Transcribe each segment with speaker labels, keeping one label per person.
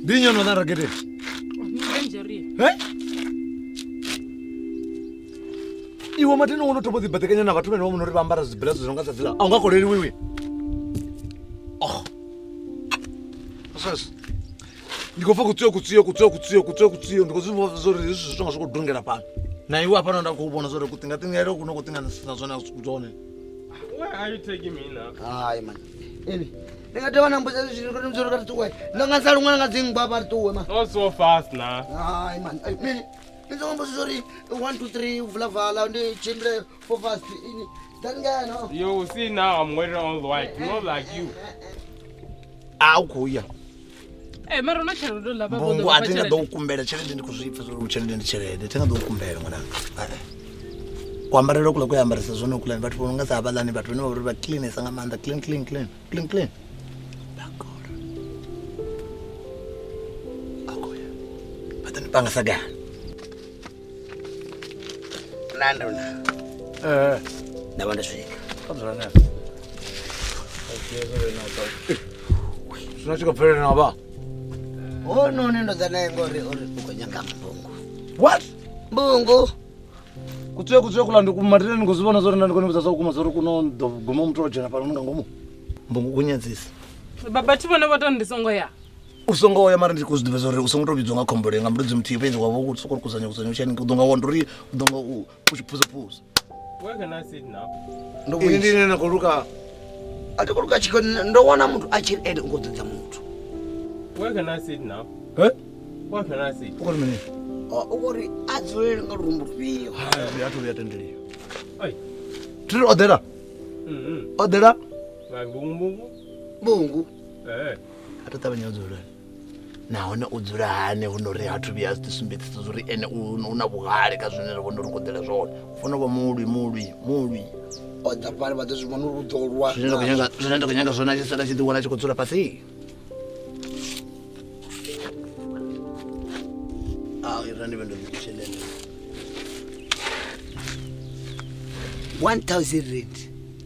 Speaker 1: Dinyo no na rakete. Eh? Iwe matino wono tobo dzibatekanya na vhathu vhane vha muno ri vha ambara zwibela zwo nga tsadzila. A unga koleli wiwi. Oh. Sas. Ndi khou pfa kutsiyo ndi khou zwi vhona zwo ri zwi nga zwi khou dungela fhano. Na iwe hafha nda khou vhona zwo ri kutinga tingela kuno kutinga na zwone zwone.
Speaker 2: Where are you taking me now?
Speaker 3: Hayi man. Eli. Ndingatewa na mbuza zwi ri ka tuwe. Ndanga sala ngwana nga dzingwa vha tuwe man.
Speaker 2: Not so fast now.
Speaker 3: Hayi man. Mini. Ndizombo sorry 1 2 3 vula vala ndi chimbile for fast ini. Ndangana.
Speaker 2: You see now I'm wearing all white, not like you.
Speaker 1: A u khou ya.
Speaker 4: Eh mara na tshelede la baba.
Speaker 1: Mbungu a tinga ḓo kumbela tshelede ndi khou zwi pfa zwo tshelede ndi tshelede tinga ḓo kumbela ngwananga. Kuambarela kula kuyambarisa zwone kula vhathu vho nga sa vhalani vhathu vhane vha uri vha cleanesa nga maanḓa clean clean clean clean clean. Bakora. Akoya. Batani panga saga.
Speaker 3: Nando na.
Speaker 1: Eh.
Speaker 3: Nda vha swika.
Speaker 1: Kabzana na. Zwino tshi khou bvelela na vha.
Speaker 3: Oh no no ndo ḓa naye ngori uri u khou nyaga mbungu.
Speaker 1: What?
Speaker 3: Mbungu.
Speaker 1: Kutswe kula ndi kumatire ndi kuzivona zori ndani kone zwa kuma zori kuno ndo guma muthu o dzhena fhano nga ngomu. Mbungu kunyadzisa.
Speaker 4: Baba thi vhone vho to ndi songo ya.
Speaker 1: U songo ya mara ndi kuzwi ḓivha zori u songo to vhidzwa nga khombole nga muludzi muthihi fhedzi wa vho soko kuzanya kuzanya utshani u ḓo nga wona uri u ḓo nga u tshi phuza phuza.
Speaker 2: Where can I sit now?
Speaker 3: Ndo
Speaker 1: ini ndi na khou luka.
Speaker 3: A thi khou luka tshiko ndo wana muthu a tshi ene u khou ḓodza muthu.
Speaker 2: Where can I sit now?
Speaker 1: Eh?
Speaker 2: Where can I sit?
Speaker 1: U khou ri mini?
Speaker 3: O uri a dzulele nga lurumbu lufhio.
Speaker 1: Hai, a thu vhuya tendeliwa.
Speaker 2: Ai.
Speaker 1: Thi odela. Odela.
Speaker 2: Nga mbungu.
Speaker 3: Mbungu.
Speaker 2: Eh.
Speaker 1: A to ṱavhanya u dzula. Nahone u dzula hani hu no ri ha thu vhuya zwi sumbedzisa uri ene u na vhuhali kha zwine ra vhona uri khou ḓela zwone. U fanela u vha mulwi mulwi mulwi.
Speaker 3: O ḓa fhano vha ḓo zwi vhona uri u ḓo lwa.
Speaker 1: Zwine nda khou nyaga zwone a tshi sala tshi ḓi wana a tshi khou dzula fhasi. Ah, ira ndi vhendo tshelede.
Speaker 3: 1000 rand.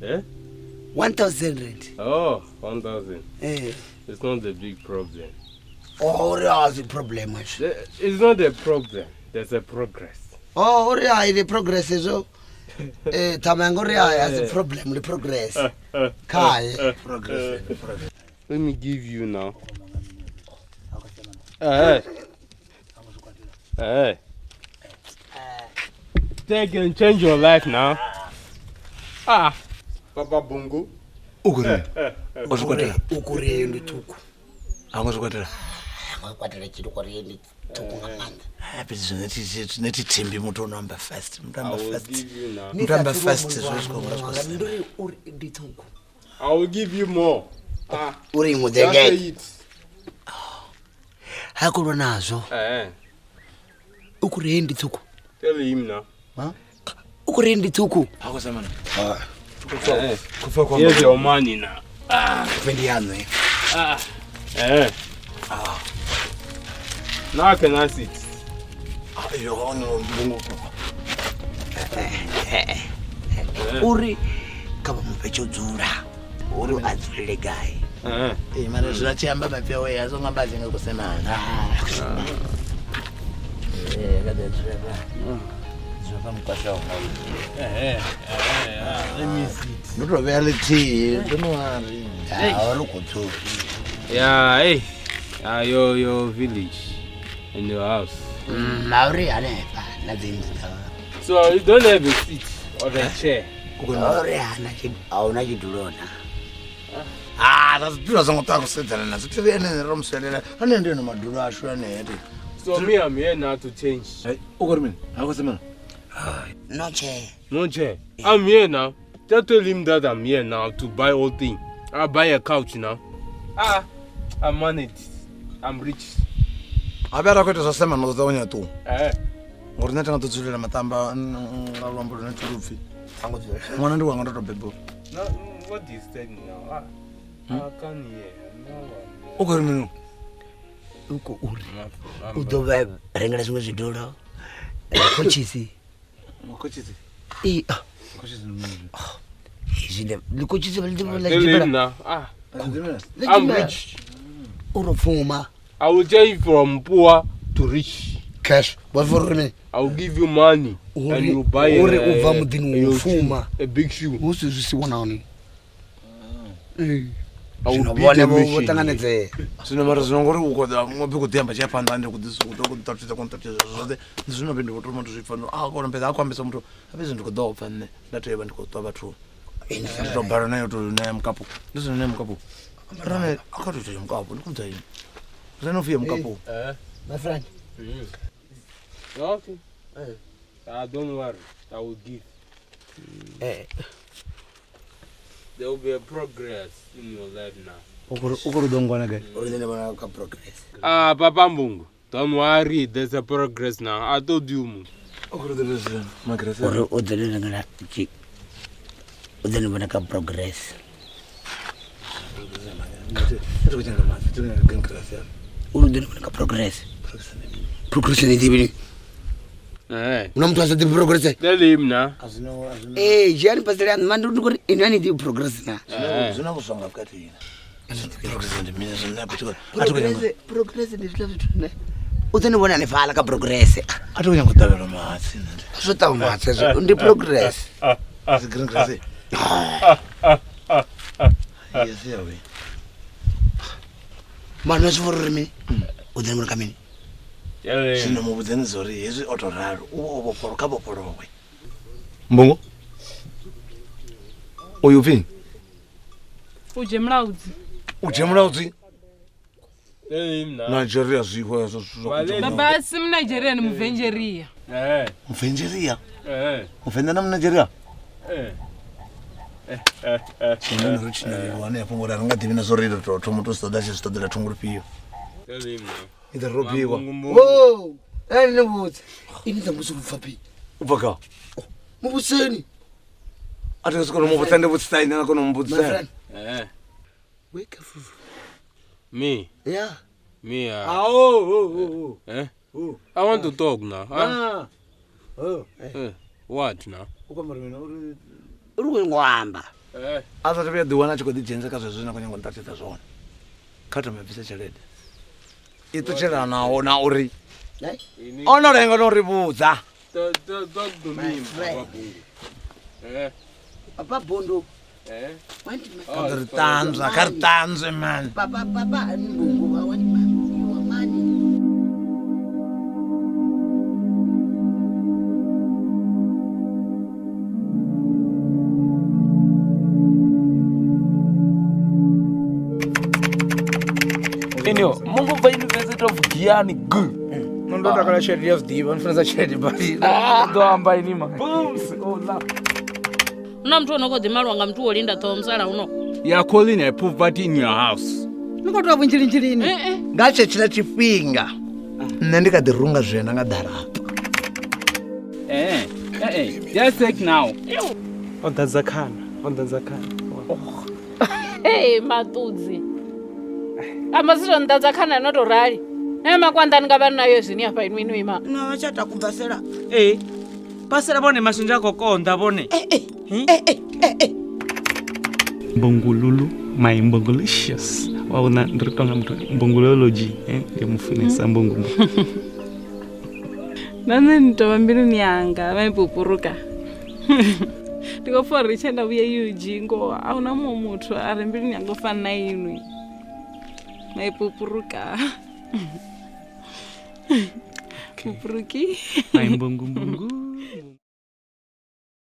Speaker 2: Eh?
Speaker 3: 1000 rand.
Speaker 2: Oh, 1000.
Speaker 3: Eh.
Speaker 2: It's not the big problem.
Speaker 3: Oh, uri a problem.
Speaker 2: It's not a problem. There's a progress.
Speaker 3: Oh, uri a the progress so. Eh, thamango uri a problem, the progress. Kai
Speaker 1: progress.
Speaker 2: Let me give you now. Eh. Hey. Take and change your life now. Ah, Papa Bungu.
Speaker 1: Ukuri. Ozvikwatela.
Speaker 3: Ukuri ndi tuku.
Speaker 1: Angozvikwatela.
Speaker 3: Angokwatela chiri kuri ndi tuku nga maanḓa.
Speaker 1: Ah, fhedzi zwine thi thembi muthu ono amba fast. Muthu amba fast. Muthu amba fast zwo zwi khou nga
Speaker 3: Nduri uri ndi tuku.
Speaker 2: I will give you more. Ah.
Speaker 3: Uri mudenge. Ha kulwa nazwo.
Speaker 2: Eh.
Speaker 3: Ukuri ndi tuku.
Speaker 2: Tell him now.
Speaker 1: Ha?
Speaker 3: Ukuri ndi tuku.
Speaker 1: Hakosemana.
Speaker 3: Ah.
Speaker 2: Here's your money now. Ah,
Speaker 3: fendi yanu.
Speaker 2: Ah. Eh. Ah. Now can I sit?
Speaker 1: Ah, yo ono mbungu.
Speaker 3: Uri kaba muphe dzula. Uri a dzulele gai.
Speaker 2: Eh.
Speaker 1: Eh, mara zwa tshi amba mapfewe ya so ngamba dzinga kusemana. Eh, ka dzula. Dzula mkwasha wa.
Speaker 2: Eh. Let me sit.
Speaker 1: Ndo to vhea ḽithihi, ndo no ari.
Speaker 3: Ah, uri khou dzula.
Speaker 2: Yeah, hey. Your village and your house.
Speaker 3: Mauri hanefha na dzinḓu.
Speaker 2: So you don't have a seat or a chair.
Speaker 3: Uri hana ahuna tshidulo na.
Speaker 1: Ah, that's zwidulo songo ṱwa kusedzana nazwo. Thi ene ro muswelela. Ane ndi ene madulo ashu ane.
Speaker 2: So me, I'm here now to change.
Speaker 1: Hey, u khou ri mini? Ha khou semana?
Speaker 3: No chair.
Speaker 2: No chair. I'm here now. Just tell him that I'm here now to buy all things. I'll buy a couch now. Ah, I'm on it. I'm rich.
Speaker 1: Habe ra khou ita zwa semana ndo ṱavhanya ṱuwa.
Speaker 2: Eh.
Speaker 1: Ngori nṋe thi nga ḓo dzulela matamba nga luambo lune thi lu pfi. Ṅwana ndi wanga ndo to bebiwa.
Speaker 2: No, what is that now? I can't hear. No.
Speaker 1: U khou ri mini?
Speaker 3: U khou uri u ḓo vha rengela zwiṅwe zwidulo. Khochisi.
Speaker 1: Khochisi.
Speaker 3: Eh.
Speaker 1: Khochisi ndi mini?
Speaker 3: Zwine ndi khochisi vha ḽi
Speaker 2: Tell him now. Ah. I'm rich.
Speaker 3: Uro pfuma.
Speaker 2: I will change from poor to rich.
Speaker 3: Cash. What for me?
Speaker 2: I will give you money and you buy a big shoe.
Speaker 3: Hu si zwi si vhonani.
Speaker 2: I will beat the machine.
Speaker 1: Zwino mara zwino ngori u khou ḓa khou ḓi amba tshi ya phanḓa ndi khou ḓi khou ṱalutshedza khou ṱalutshedza zwoṱhe ndi zwino ndi vho thoma zwi pfa no a kona fhedza a khou ambisa muthu a fhedzi ndi khou ḓo pfa nṋe nda tea vha ndi khou ṱwa vhathu ndi to bala nayo to ṋea mukapu ndi zwino ṋea mukapu rane a kha to ita mukapu ndi khou bva ini rane u fiye mukapu.
Speaker 3: My friend.
Speaker 2: Okay. Don't worry, I will give. There will be a progress in your life now.
Speaker 3: Progress.
Speaker 2: Ah, Papa Mbungu, don't worry, there's a progress now. I told you.
Speaker 3: Progress. Progress. Progress.
Speaker 2: Eh.
Speaker 3: No muthu a progress.
Speaker 2: Tell him now.
Speaker 3: Eh, Jean Pastor man ndi kuri inani di progress na.
Speaker 1: Zwino vhuswa nga vhukati ina. Progress ndi mini zwine
Speaker 3: Progress progress ndi zwithu zwithu ne. U ḓo ni vhona ni fhala ka progress.
Speaker 1: A thi nyango ṱavhelwa mahatsi nṋe.
Speaker 3: Zwo ṱavha mahatsi hezwo ndi progress.
Speaker 1: Dzi green grass. Yes, yawe.
Speaker 3: Mano zwi vhori mini? U ḓo ni vhona ka mini?
Speaker 1: Zwino mu vhudzeni zori hezwi o to ralo u vhofholo kha vhofholowe. Mbungu? Uyu pfi?
Speaker 4: U dzhie mulaudzi.
Speaker 1: U dzhie mulaudzi? Nigeria zwikho hezwo zwa.
Speaker 4: Baba si Nigeria ni Muvengeria.
Speaker 2: Eh.
Speaker 1: Muvengeria?
Speaker 2: Eh.
Speaker 1: Muvenḓa na Nigeria?
Speaker 2: Eh.
Speaker 1: Zwino ri tshinyalelwa hanefho ngori a ri nga ḓivhi na zwo ri to thoma to zwi ṱoḓa tshi zwi ṱoḓela thungo lufhio.
Speaker 2: Tell him now.
Speaker 1: I ḓo robiwa.
Speaker 3: Wo, ene vhudze. Ini dza musi ubva phi?
Speaker 1: Ubva kha?
Speaker 3: Muvhuseni.
Speaker 1: A thi kona u mu vhudza ndi vhudzisa ine na kona u mu vhudzisa.
Speaker 2: Eh.
Speaker 3: Wake up.
Speaker 2: Me.
Speaker 3: Yeah.
Speaker 2: Me.
Speaker 1: Ah, oh.
Speaker 2: Eh?
Speaker 1: Oh.
Speaker 2: I want to talk now.
Speaker 1: Ah. Oh.
Speaker 2: Eh. What now?
Speaker 1: U khou amba uri mini? Uri
Speaker 3: uri khou ngwamba.
Speaker 2: Eh.
Speaker 1: A sa vhuya ḓiwana a tshi khou ḓi dzhenisa kha zwezwo zwine a khou nyanga u nṱalutshedza zwone. Kha thome a bvise tshelede. I ṱutshela naho na uri o no lenga no ri vhudza.
Speaker 2: Talk to me, Papa Bungu. Eh.
Speaker 3: Papa Bundu.
Speaker 2: Eh.
Speaker 1: Kha ri ṱanzwa, kha ri ṱanzwe man.
Speaker 3: Papa Papa Mbungu, I want your money.
Speaker 5: Enyo, Mungu bva University of Giyani G.
Speaker 6: Ndo takala tshelede ya zwiḓivha, ndi funesa tshelede badi. Ndo amba ini ma.
Speaker 5: Booms. Oh la.
Speaker 4: Una muthu ono khou ḓi malwa nga muthu wo linda ṱhoho musala uno.
Speaker 2: You are calling a poverty in your house.
Speaker 7: Ni khou tou vhunzhilinzhilini.
Speaker 1: Nga tshetshiḽa tshifhinga nṋe ndi kha ḓi runga zwienda nga ḓarapa.
Speaker 5: Eh, eh, just take now.
Speaker 6: O ḓadza khana, o ḓadza khana.
Speaker 4: Hey, maṱudzi. Amba zwi to nḓadza khana no to rali. Na makwandani nga vha nayo zwini afha inwi inwi ima.
Speaker 7: No vha tsha takubvasela.
Speaker 5: Eh. Pasela vhone mashonzha a khou konḓa vhone.
Speaker 7: Eh.
Speaker 8: Mbongululu, my mbongolicious. Waona ndi tonga muthu mbongolology, ndi mufunesa mbongo.
Speaker 4: Na nṋe ndi tovha mbiluni yanga vha ipupuruka. Ndi khou pfa uri tshe nda vhuya UG ngoho a huna muṅwe muthu a re mbiluni yanga u fana na inwi.
Speaker 9: My pupuruka. Pupuruki.
Speaker 8: My mbungu mbungu.